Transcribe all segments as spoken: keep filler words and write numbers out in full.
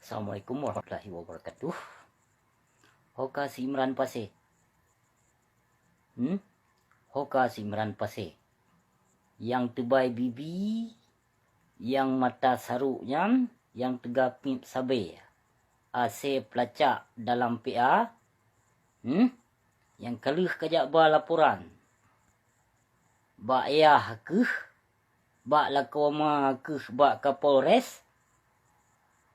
Assalamualaikum warahmatullahi wabarakatuh. Ho ka si Imran Pasé. Hmm? Ho ka si Imran Pasé. Nyang teubai bibi, nyang mata sarok nyan, nyang teuga piep sabé. Asée peulacak dalam P A. Hmm? Nyang ka lheueh ka jak ba laporan. Bak yah keuh, bak lakoe ma keuh bak Kapolres.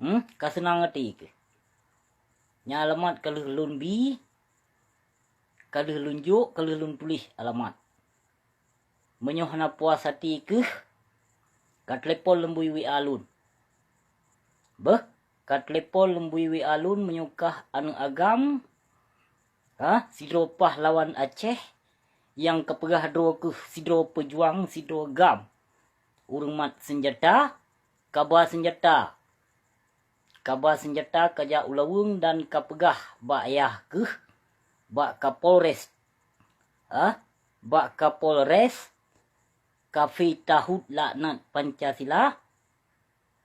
Hmm? Ka seunang até keuh. Nyan alamat ka lheueh lôn bi, ka lheueh lôn jok, ka lheueh lôn tuléh alamat. Meunyoe hana puas até keuh, ka telepon leumbui W A lôn. Beuh, ka telepon leumbui W A lôn meunyoe kah aneuëk agam, ha, sidroe pahlawan Aceh nyang ka peugah droe keuh sidroe peujuang, sidroe gam. Ureuëng mat seunjata, kaba seunjata. Kaba seunjata ka jak u laweueng dan ka peugah bak yah keuh, bak Kapolres, ah, bak Kapolres, kafé tahut laknat Pancasila,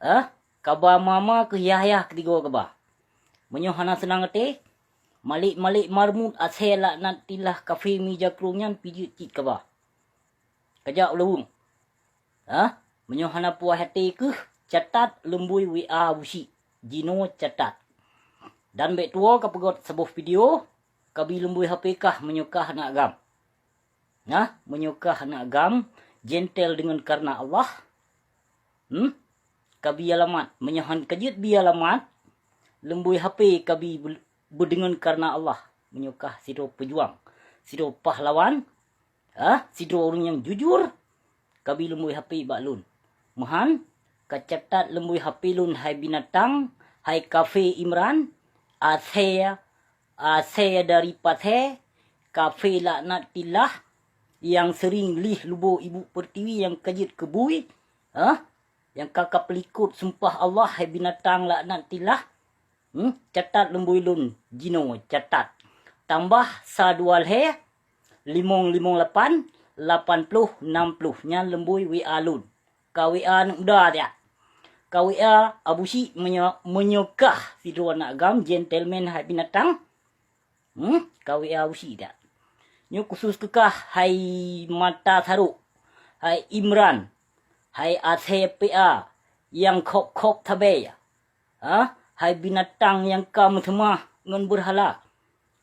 ah, kaba ma-ma keuh yah-yah keuh tigo kaba. Meunyoe hana seunang até, Malik-Malik Marmut asée laknatillah kafé mija krueng nyan pijeuet cit kaba. Ka jak u laweueng. Hah? Meunyoe hana puas até keuh, catat leumbui W A Abusyik. Jinoe catat. Dan bék tuwoe ka peugöt saboh video, ka bi leumbui H P kah meunyoe kah aneuëk agam. Nah, meunyoe kah aneuëk agam, gentle deungon kareuna Allah. Hmm? Ka bi alamat. Meunyoe han ka jeuet bi alamat, leumbui H P ka bi beu-, beudeungon kareuna Allah. Meunyoe kah sidroe peujuang, sidroe pahlawan, ah, sidroe ureuëng nyang jujur, ka bi leumbui H P bak lôn. Meuhan, ka catat leumbui H P lôn hai binatang, hai kafé Imran, asée, asée dari Pasé, kafé laknatillah, nyang seuring lih lubo ibu pertiwi nyang ka jeuet keu bui, ah, nyang ka ka peulikot sumpah Allah hai binatang laknatillah. Hmm, catat leumbui lôn jinoe, catat. Tambah sa dua lhée, limong limong lapan, lapan ploh nam ploh. Nyan leumbui W A lôn. Ka W A aneuëk muda siat. Ka W A Abusyik meunyoe, meunyoe kah sidroe aneuëk agam, gentleman hai binatang. Hmm, ka W A Abusyik siat. Nyoe khusus keu kah hai mata sarok, hai Imran, hai asée P A nyang khok-khok sabé. Ha? Hai binatang nyang ka meuseumah ngon beurhala.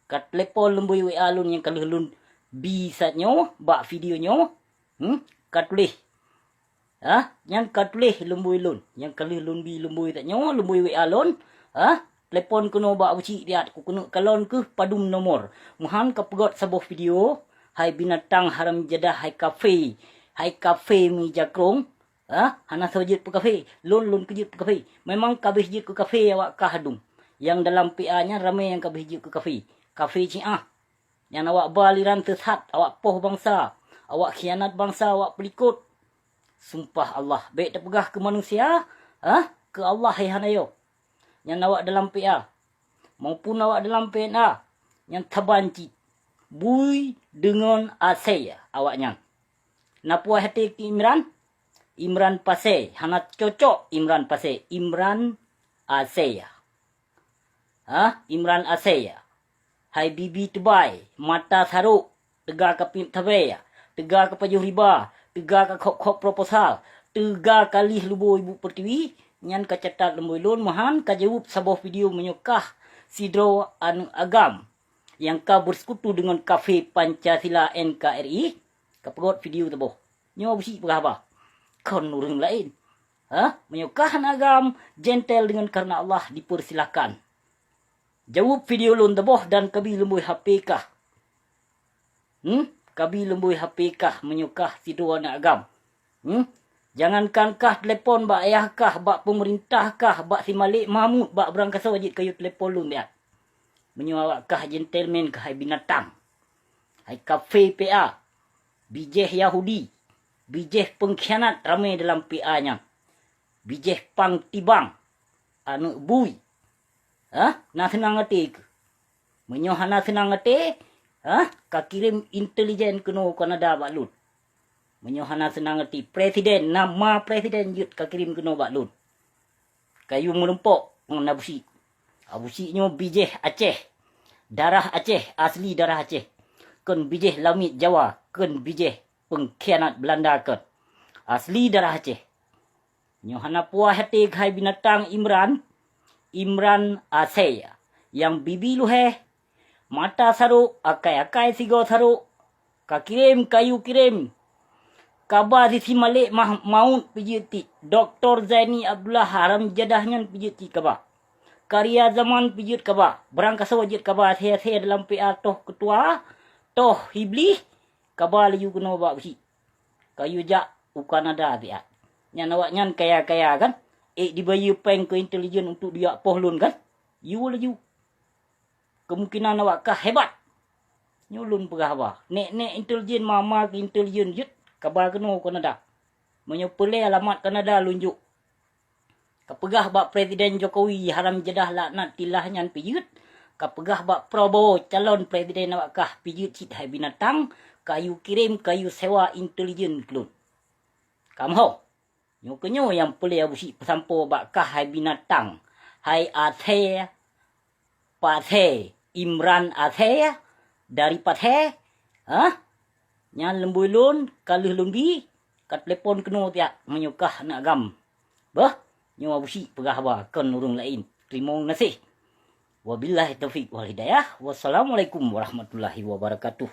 Ka telepon leumbui W A lôn nyang ka lheueh lôn bi saát nyoe bak video nyoe. Hmm? Ka tuléh. Ha? Nyan ka tuléh leumbui lôn. Nyang ka lheueh lôn bi leumbui saát nyoe, leumbui W A lôn. Ha? Telepon keunoe bak Abusyik siat, kukeuneuk kalon keuh padum nomor. Meuhan ka peugöt saboh video, hai binatang haram jadah, hai kafé, hai kafé mija krueng. Ha? Hana soe jeuet peukaphé. Lôn, lôn keu jeuet peukaphé. Memang ka abéh jeuet keu kaphé awak kah adum. Nyang dalam P A nyan ramé nyang ka abéh jeuet keu kaphé. Kaphé Syiah. Nyan awak ba aliran sesat, awak poh bansa, awak khianat bansa, awak peulikot. Sumpah Allah, bék tapeugah keu manusia, ha? Keu Allah hai hana yo. Nyan awak dalam P A maupun awak dalam P N A, nyan saban cit bui deungon asée awaknyan. Na puas até keu Imran? Imran Pasé, hana cocok Imran Pasé, Imran asée. Ha, Imran asée. Hai bibi teubai, mata sarok, teuga ka piep sabé, teuga ka pajoh riba, teuga ka khok-khok proposal, teuga ka lih lubo ibu pertiwi, nyan ka catat leumbui lôn, meuhan ka jaweueb saboh video meunyoe kah sidroe aneuëk agam nyang ka beusekutu deungon kaphé Pancasila N K R I, ka peugöt video saboh. Nyoe Abusyik peugah haba. Kon ureuëng laén. Ha? Meunyoe kah aneuëk agam, gentle deungon kareuna Allah, dipersilakan. Jaweueb video lôn saboh dan ka bi leumbui H P kah. Hmm? Ka bi leumbui H P kah meunyoe kah sidroe aneuëk agam. Hmm? Jangankan kah telepon bak yah kah, bak peumeurintah kah, bak si Malik Mahmud, bak beurangkasoe jeuet kayue telepon lôn siat. Meunyoe awak kah gentleman kah hai binatang. Hai kaphé P A. Bijéh Yahudi. Bijéh peungkhianat ramé dalam P A nyan. Bijéh pang tibang. Aneuëk bui. Hah? Na seunang até keuh? Meunyoe hana seunang até, hah? Ka kirém intelijen keunoe Kanada bak lôn. Meunyoe hana seunang até, presiden, nama presiden jeuet ka kirém keunoe bak lôn. Kayue meurumpok, ngon Abu Syik. Abu Syik nyoe bijéh Aceh. Darah Aceh, asli darah Aceh. Kon bijéh lamiet Jawa, kon bijéh pengkhianat Belanda kon. Asli darah Aceh. Nyoe hana puas até keuhai binatang Imran, Imran asèe. Nyang bibi luhèh, mata sarok, akai-akai sigoe sarok, ka kirém, kayue kirém. Kaba sisi malèk mah maut pijeuet cit. Doktor Zaini Abdullah haram jadah nyan pijeuet cit kaba. Karya Zaman pijeuet kaba. Barangkasoe jeuet kaba asèe-asèe dalam P A toh keutua, toh Iblih, kaba laju keunoe bak Abu Syik. Kayue jak u Kanada siat. Nyan awaknyan kaya-kaya kan? Ék dibayeue péng keu intelijen untuk dijak poh lôn kan? Yue laju. Kemungkinan awak kah hebat. Nyoe lôn peugah haba. Nèk-nèk intelijen, mama keu intelijen jeuet kaba keunoe u Kanada. Meunyoe peureulèe alamat Kanada lôn jok. Ka peugah bak Presiden Jokowi haram jadah laknatillah nyan pijeuet. Ka peugah bak Prabowo calon presiden awak kah pijeuet cit hai binatang, kayue kirém, kayue sewa intelijen keu lôn. Kamoe. Nyoe keuh nyoe nyang peureulèe Abu Syik peusampoe bak kah hai binatang. Hai asèe, pasèe, Imran asèe, dari pasèe, hah? Nyan leumbôi lôn, ka lheueh lôn bi, ka telepon keunoe siat meunyoe kah aneuk agam. Beuh, nyoe Abu Syik peugah haba kon ureueng laén. Teurimong gaséh. Wabillahi taufiq wal hidayah. Wassalamualaikum warahmatullahi wabarakatuh.